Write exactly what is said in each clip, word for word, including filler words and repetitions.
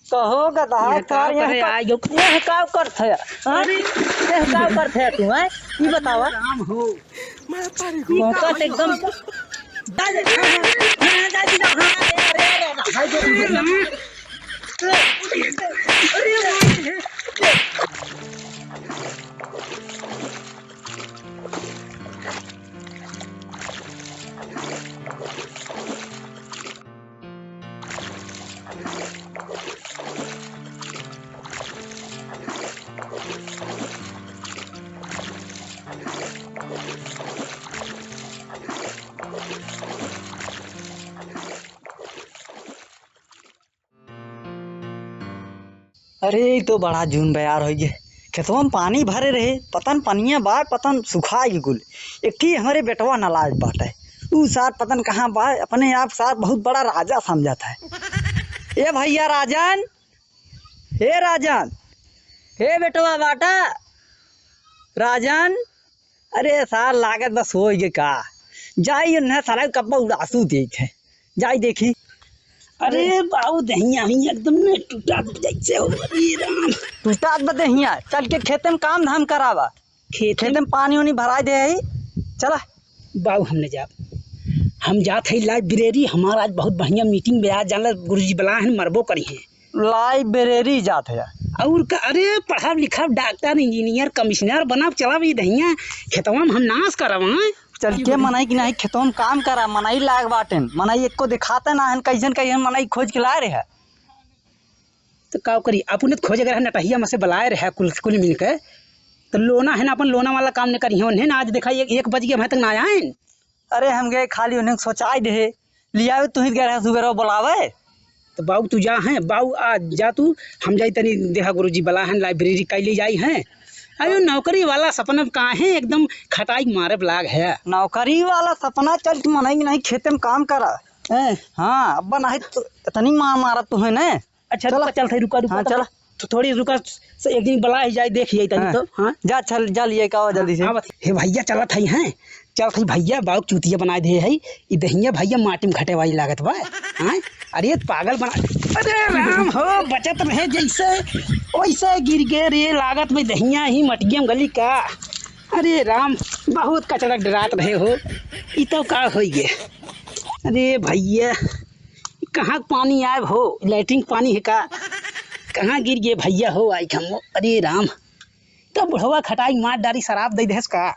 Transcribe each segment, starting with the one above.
कहो गधा, ये का कर, ये करे का, आयो? ये का करत है? हाँ? अरे। ये का करत है तू, हैं? ई बतावा। राम हो। मौका तो एकदम। अरे, ई तो बड़ा जून बयार होइ गे। खेतवा में पानी भरे रहे, पता न पनिया बा, पता न सुखा गे कुल। एक ठी हमरे बेटवा नालायक बाटे, ऊ सार पता न कहाँ बा, अपने आप सार बहुत बड़ा राजा समझत है। ए भइया राजन, हे राजन, हे बेटवा बाटा, राजन, अरे सार लागत बस होइ गे का, जाई उन्हें सारा कब्बा उड़ासू देखे, जाई देखी। अरे बाबू दहिया ही एकदम ने टूटा जैसे हो, अरे राम। टूटा बा दहिया, चल के खेते में काम धाम करावा, खेते खेते में पानी उनी भराई दे है, चला। बाबू, हम न जाब। हम जात हई लाइब्रेरी, हमार आज बहुत बढ़िया मीटिंग बा, आज जानला गुरुजी बलाए हैं, मरबो करिहैं। लाइब्रेरी जात है। अउर का, अरे पढ़ब लिखब, डॉक्टर, इंजीनियर, कमिश्नर बनब, चलब ई दहिया खेतवा में हम नाश करब, हाँ? चल के मनई कि नाहीं खेतवा में काम करा, मनई लाग बाटेन, मनई एको देखाते ना हन, कैसन कैसन मनई खोज के लाए रहे। तो का करी, अपने तो खोजे गए रहे, नटहिया में से बलाए रहे कुल, कुल मिल के। तो लोना है ना, अपन लोना वाला काम नहीं करी है उन्हें ना। आज देखा एक, एक बज गया, अभी तक ना आए। अरे हम गए खाली उन्हें सोचाई दे, लियावे तू ही गए रहे सुबह बोलावे। तो बाऊ तू जा है, बाऊ आ जा तू, हम जाई तनी देखा गुरुजी बला है, लाइब्रेरी कैली जाई है। अरे नौकरी वाला सपना काहे एकदम खटाई मारे लाग है। नौकरी वाला सपना चल के मनई नहीं खेते में काम करा। हैं? हाँ, अब नहीं तो इतनी मार मारत तू है ना। अच्छा, चला। रुका, चल, रुका, रुका, हाँ, तो चला। तो थोड़ी रुका, से एक दिन बला ही जाए, देख जाए तनी हाँ। तो, हाँ। जा, चल, जा, लिए का हो जल्दी से। हाँ, बस। हे भइया, चलत हई, हैं? चलत हई भइया, बाउक चूतिया बनाए दे हई। ई दहिया भइया माटी में घटे वाली लागत बा, हैं? अरे, पागल बना, अरे राम हो, बचत रहे जैसे, वैसे गिर गे रे, लागत में दहिया ही मटिया में गली का। अरे राम, बहुत कचड़ा डरात रहे हो, ई तो का होई गे? अरे भइया, कहाँ के पानी आए हो? लैट्रिन के पानी है का? कहाँ गिर गए भइया हो? आई हम, अरे राम, तब बुढ़वा खटाई मार डारी, शराब दे देस का?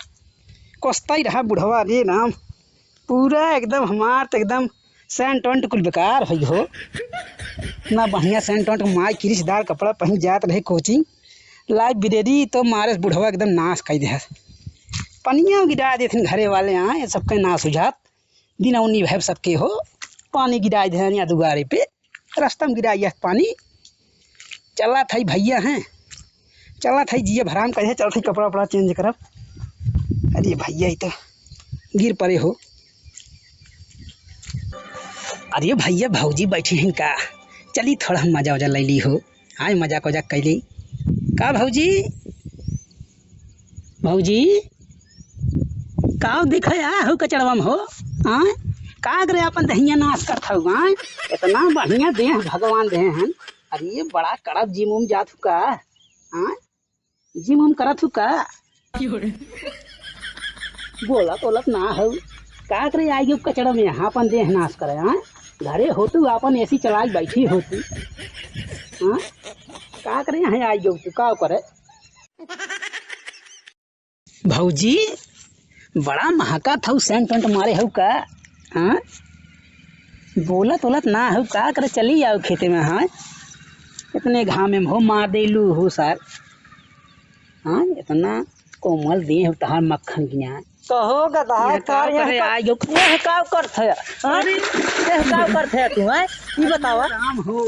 कोसता ही रहा बुढ़वा, अरे राम, पूरा एकदम हमार तो एकदम सेंट वेंट कुल बेकार होइ हो। ना बढ़िया सेंट वेंट, माई किरिशदार कपड़ा पहन जात रहे कोचिंग, लाइब्रेरी तो मारे बुढ़वा एकदम नाश कर देस। पनिया गिरा देथिन घरे वाले, आए सबके ना सुझात। दिन औनी भैब सबके हो, पानी गिराई दे यहाँ दुआरे पे, रास्ता में गिराई है पानी। चला था भइया हैं, चला था जिया भराम कहे, चल था कपड़ा उपड़ा चेंज करब। अरे भइया, ई तो गिर पड़े हो। अरे भइया, भौजी बैठी हैं का, चली थोड़ा हम मजा वजा ले ली हो। आए मजाक वजाक कैली। का भौजी? भौजी, का दिखाया हो कचड़वा में हो? हाँ? का करे अपन दहिया नाश करत हो, हाँ? इतना बढ़िया देह भगवान देहे हैं। अरे ये बड़ा कड़क जिम उम जात हो का? हाँ? जिम उम करत हो का? बोलत ओलत ना हो, का करे आई गयो कचड़ा में, यहाँ अपन देह नाश करे, हाँ? घरे होतू अपन एसी चलाई बैठी होतू, हाँ? का करे यहाँ आई गयो तू, का करे? भौजी, बड़ा महका था, सेंट वेंट मारे हो का, हाँ? बोलत ओलत ना हो, का करे, चली आओ खेते में, हाँ? इतने घामे में हो, मार दे लू हो सर। हाँ, इतना कोमल देह तहार मक्खन गिना। कहो गधा, ये का का करे यहाँ का, आई गयो? ये का करत है? हाँ? अरे। ये का करत है तू, हैं? ई बतावा। राम हो।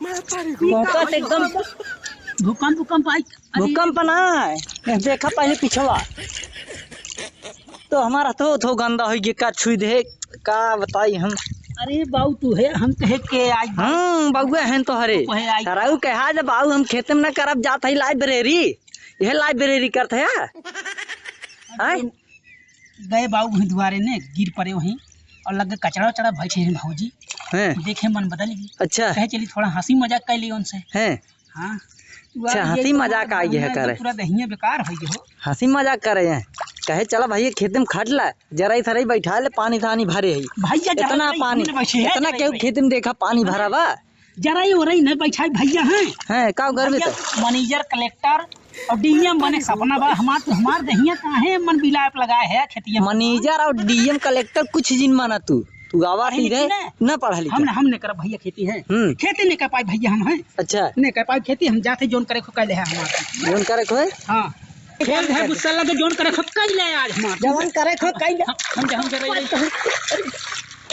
मौका तो एकदम भूकंप, भूकंप आई। अरे। भूकंप ना है। ये देखा पहले पिछवा। तो हमारा तो थो गंदा होइ गया, का छुई दे, का बताई हम। अरे बाऊ तू है, हम कहे के आई। हाँ, बाउआ हैं तो हरे। कहे आई। सराऊ कहा जब बाऊ हम खेते में ना करब, जात है लाइब्रेरी। यह लाइब्रेरी करत है, हाँ? हैं? गए बाऊ वहीं दुआरे ने गिर पड़े वहीं और लग गए कचड़ा उचड़ा बैठे हैं भौजी। हैं। देखे मन बदल गई। अच्छा। कहे चली थोड़ा हँसी मजाक कर ली उनसे। हैं। हाँ। तू अच्छा, आ हँसी गई तो मजाक आ गई है एकदम करे। पूरा दहिया बेकार हो गई हो। हँसी मजाक करे हैं। कहे चला भैया खेते में खट ला, जरई सरई बैठा ले, पानी थानी भरे है। भैया जरई इतना भाई पानी, हमने बैठे हैं, इतना जरई केहू भाई। खेते में देखा पानी भरा बा। जरई ओरई नहीं बैठा भैया हैं। हैं, का करबे भैया, तो? मैनेजर, कलेक्टर और डीएम बने सपना बा हमार, तो हमार दहिया काहे मन बिलाप लगाए है खेतिया में? मैनेजर और डीएम कलेक्टर कुछ जिन माना तू। तू आवा पढ़े सीधे, लिखे ना? ना पढ़ा लिखा। हम, हम नहीं करब भैया खेती है। हम्म। खेती नहीं कर पाए भैया हम हैं। अच्छा। नहीं कर पाए खेती, हम जाते जोन करे को कह ले है हमार। जोन करे को है? हाँ। खेल है गुस्सा लगे जोन करे को कह ले आज हमार। जवन करे को कह ले। हम, हम, हम करे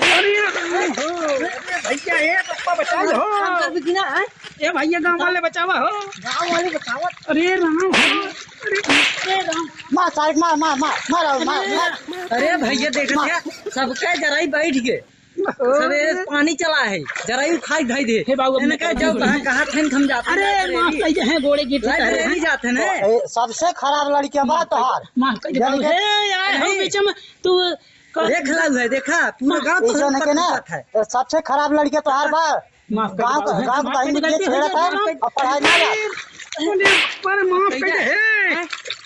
अरे, अरे, अरे, भैया, ए, पप्पा बचा लो। हम कर भी ना, हैं? ए भैया, गाँव वाले बचावा हो। गाँव वाले बचावा। अरे राम हो। अरे, अरे राम। मार, सारे मार, मार, मार, मार, मार, मार। अरे भैया, देख मार। लिया, सबके जराई बैठ गए। ओ। सबे पानी चला है, जराई खाई धाई दे। हे बाबू, इनका अपने जब कहाँ, कहाँ थे हम जाते अरे, हैं माफ लाइब्रेरी। कर दे, हैं, गोड़े गिर लाइब्रेरी जाते हैं ना। ए, सबसे खराब लड़किया बा तोहार। माफ कर दे जाने बाबू। के हे यार, हम नहीं। बीच में तू देख ला है, देखा, पूरा गाँव ई तो जौन है के ना, पता है। सबसे खराब लड़किया तोहार बा। माफ कर गाँव दे, का, गाँव माफ कहीं कर दे, निकले गलती हो छेड़ा गई, था, माफ कर अब पढ़ाई ना जा। अरे, पर माफ कर दे, हे।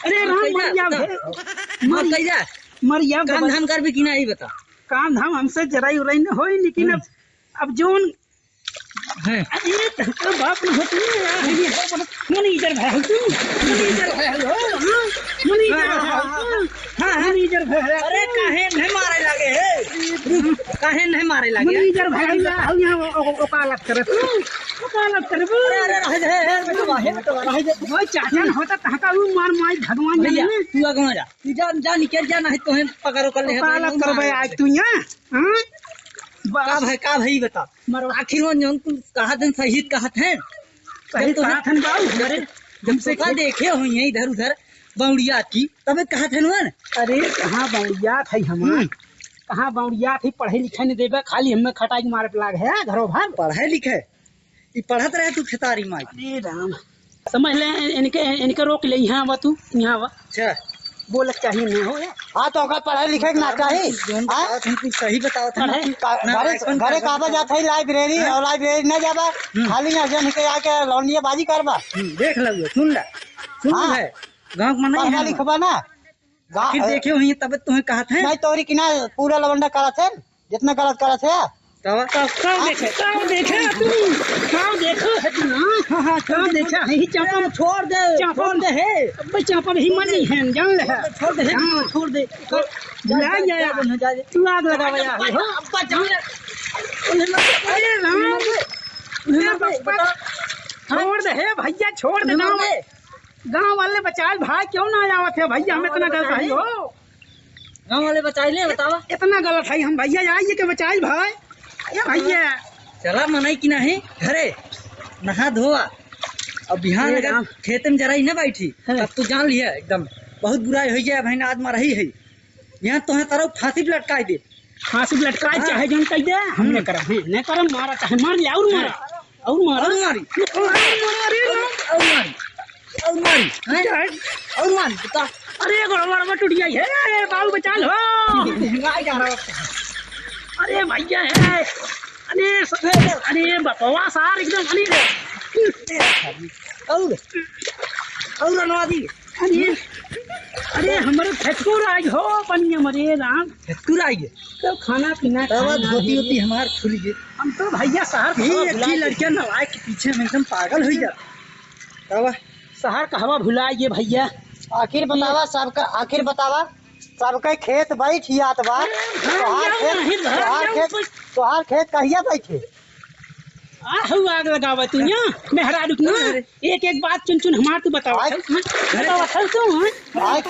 अरे, राम, मर जा, बता। हे। मर जा। मर जा, काम बता। धाम कर भी कि नहीं, बता। काम धाम हमसे जराई उराई न होई, लेकिन अब, हम्म। अब जोन हैं। अरे, तहका बाप न होती है यार, ये हो, मने, मने इधर भाग तू, मने इधर भाग हो, हाँ, मने इधर भाग तू, हाँ, हाँ। मने इधर भाग। अरे, काहे नहीं मारे लागे हे? काहे नहीं मारे लागे? मने इधर भाग, यहाँ ओ-, ओ-, ओकालत करे तू, ओकालत करे तू। अरे, अरे, रह जा, हे, हे, बेटवा, हे, बेटवा, रह जा। भाई, चाचा न होता, तहका ऊ मार माई भगवान भैया, जाने। तू आगे जा, तू जा, जा, निकल जा, नहीं तो हम पकड़ो कर ले, ओकालत करबे आज तू यहाँ, हाँ? का भाई, का भाई बता? मरो। आखिर वो जौन तू कहत हन, सही कहत हैं। सही जब तोहे, कहत हन बाबू, जब, अरे, जब हमसे तोका के देखे होइहैं इधर उधर बौड़ियात की, तबे कहत हन वन। अरे, कहाँ बौड़ियात है हमार? हम्म। कहाँ बौड़ियात है? पढ़े लिखे न देबे, खाली हमें खटाई मारे पे लाग है घरो भर। पढ़े लिखे? ई पढ़त रहे तू खेतारी माई। अरे राम। समझ ले, इनके, इनके रोक ले, यहाँ आवा तू, यहाँ आवा। अच्छा। बोले चाहिए नहीं हो ये। हाँ, तो ओकर पढ़े लिखे के ना चाही। जौन हाँ? बतावत हन, कुछ सही बतावत हन। पढ़े। का-, ना, घरे, अपन घरे का काबा बतावत जात है लाइब्रेरी, हाँ? और लाइब्रेरी ना जाबा, हम्म। खाली यहाँ जन के आके लौंडिया बाजी करबा। हम्म, देख लो, सुन ले, सुन हाँ। ले, गाँव में नहीं पढ़बा है। लिखबा ना। गा-, आखिर देखे हुई तब तुम्हें कहत हैं। नहीं, तोरी की ना पूरा लवंडा करत है। जितना गलत करत है। तब? तब का देखे, का देखे तू? का देखो है तू, हाँ? हाँ, हाँ, का देखा है? ही चापन छोड़ दे, चापन छोड़ दे है। अबे चापन ही मर नहीं है, जान ले है। छोड़ दे, हाँ। छोड़ दे। जा, जा, जा, जा, जा, जा। तू आग लगावा यार, हो? अब्बा जान ले। अरे राम। छोड़ दे, हे भैया, छोड़ दे, गाँव, गाँव वाले बचाए भाई, क्यों ना आवत है भैया, हम इतना गलत है हो। गाँव वाले बचाई ले, बतावा। इतना गलत है हम भैया, आइए के बचाई भाई। ए भैया। चला मनई कि नहीं घरे, नहा धोआ। अब बिहान ए अगर राम। खेते में जराई ना बैठी, हाँ। तब तू जान लिया एकदम बहुत बुराई हो गया भाई, आज मरही है। यहाँ तो है तरह फांसी पे लटकाई दे। फांसी पे लटकाई हाँ। चाहे जौन कह दे, हम हम्म। नहीं करब, नहीं करब, मारा चाहे मार ले, और मारा। हाँ। और मारा। और मारी। और मारी, अरे राम। और मारी। और मारी। हैं? क्या है? और मारी, बता। अरे, गोड़वा, गोड़वा टूट गया है। ए, बाबू, बचा लो। महंगाई जा रहा है। अरे, भैया है। अरे, स-, अरे, बकवास यार, एकदम, अरे। और, और अनवादी। अरे, अरे, हमारे ठकुर आज हो, बनिया मरे राम। ठकुर आई है। तो खाना पीना तब खाना धोती है। होती हमार खुल गई। हम तो भैया शहर ये खवा एक ही भुला लड़किया गए। नलायक के पीछे में एकदम पागल हो जाता। तब शहर कहवा भुला गए भैया। आखिर बतावा सबका, आखिर बतावा सबके खेत बैठ जात बा। अरे, तोहार खेत, नहीं, तोहार नहीं, खेत, कुछ तोहार खेत कहिया बैठे? आहू आग लगावा तू यहाँ, मेहरारू के ना। अरे। एक एक बात चुन चुन हमार तू बतावा। आय। बतावा, चल तू, हाँ? आय,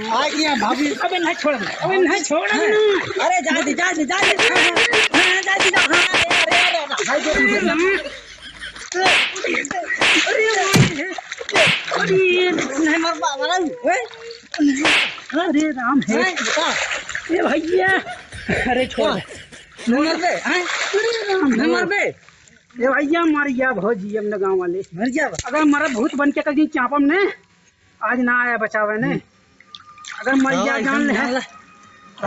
आय, ये भाभी। अबे नहीं छोड़, अबे नहीं छोड़, अबे नहीं। अरे, जा दे, जा दे, जा दे। हाँ, हाँ, जा दे, जा। हाँ, अरे, अरे, अरे, अरे। भाई, जो अरे, अरे, अरे, नहीं मर पा रहा हूँ, हैं? अरे, राम है। हैं, बता। ए, भैया। अरे, छोड़। हाँ। नहीं मरबे, हैं? अरे, राम नहीं है। मरबे। ए भैया, मर गया भौजी, अपने गाँव वाले। मर गया बा? अगर मरा भूत बन के कभी चापम ने, आज ना आया बचावे ने। हम्म। अगर मर गया, हाँ, जान एकदम ले। जान ले।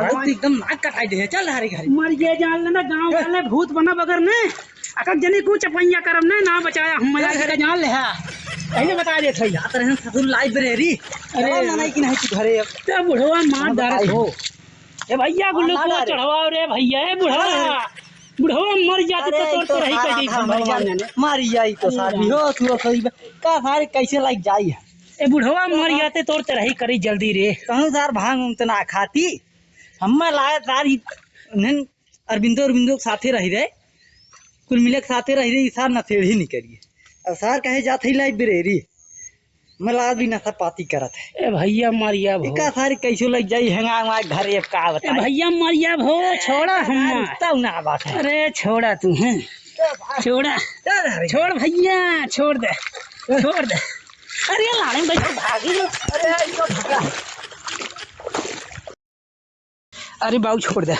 भाई, तू एकदम नाक कटाई दे, चल हमारे घर। मर गए जान लेना, गाँव वाले भूत बना बगर ने। अकक जनी को चपैया करब ने, ना बचाया हम मजा के जान ले हा। पहले बता दे थई। जात रहे ससुर लाइब्रेरी। अरे। चलो ना, नहीं कि नहीं तू घरे अब। ते बुढ़वा मार डारे हो। ए भैया, गुल्लू को चढ़वाओ रे भैया, ए बुढ़वा। बुढ़वा मर जाते तो तोर तरही कर दी भगवान जाने। मर जाई तो सार, बेहोश हो सोई बा। का सारे कैसे लाइक जाई है? ए बुढ़वा मर जाते तोर तरही करी जल्दी रे। कहूँ सार भांग उंग तो ना खाती। हम्मा लाए सार ही, नहीं, अरविंदो, अरविंदो के साथे रही रहे। कुल मिले के साथे रही रहे, ई सार नशेड़ी नहीं करिए। अब सार कहे जात है लाइब्रेरी। मला भी नशा पाती करत है। ए भैया मरिया भो। इका सारी कैसे लग जाई हेंगा हमारे घर, ये का ए बताई? भैया मरिया भो, छोड़ा हम। तब ना बात है। अरे छोड़ा तू, हैं? छोड़ा। छोड़ भैया, छोड़ दे। छोड़ दे। अरे लाड़े भाई भागी। अरे, ये तो भगा। अरे बाबू, छोड़ दे,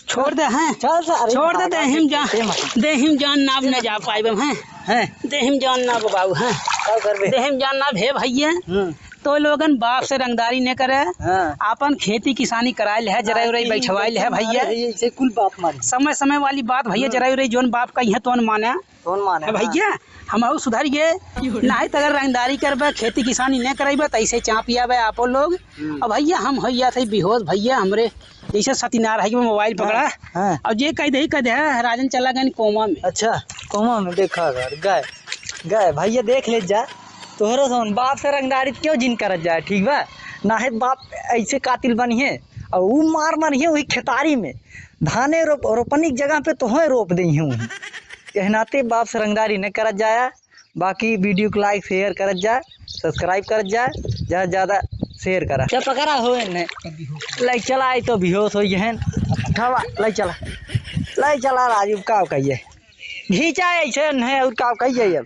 छोड़ दे, हैं? चल सा, अरे छोड़ दे, भागा देहिम के जान, पीछे मत। देहिम जान नाब न जा पाइब, हैं? हैं? देहिम जान नाब बाबू, हैं? का करबे? देहिम जान नाब, हे भैया। हम्म। तो लोगन बाप से रंगदारी न करे, हाँ। आपन खेती किसानी कराए ले है, जराई उराई खेती बैठवाए ले है भैया। अरे, ये, ये कुल बाप मारी। समय समय वाली बात भैया, हम्म। जराई उराई जोन बाप कही है तोन माने। कौन माने? ए भैया, हम अउ सुधर गए। नाहीं त अगर रंगदारी करबे, खेती किसानी न करबे, त ऐसे चाप आवे आपो लोग। हम्म। अब भैया, हम हो जात है बेहोश भैया, हमरे जैसे सतीनार है कि वो मोबाइल हाँ, पकड़ा। हाँ। और जे कह दे, कह दे, "हाँ, राजन चला गए कोमा में।" अच्छा, कोमा में देखा अगर गए, गए भैया, देख ले जा, तोहरो सोन बाप से रंगदारी क्यों जिन करत जाए, ठीक बा? नाहीं बाप ऐसे कातिल बनी है, और ऊ मार मारी है वही खेतारी में, धाने रोप-, रोपनी की जगह पे तोहें रोप दे हूँ। यह नाते बाप से रंगदारी न करत जाया, बाकी video को like share करत जा, subscribe करत जा, ज्यादा ज्यादा share करा। क्या पकड़ा हो इन्हें? ले चला, आई तो बेहोश हो गए हैं। उठावा, ले चला, ले चला राजू, का कहिए, घींचा ऐसे नहीं और का कहिए अब।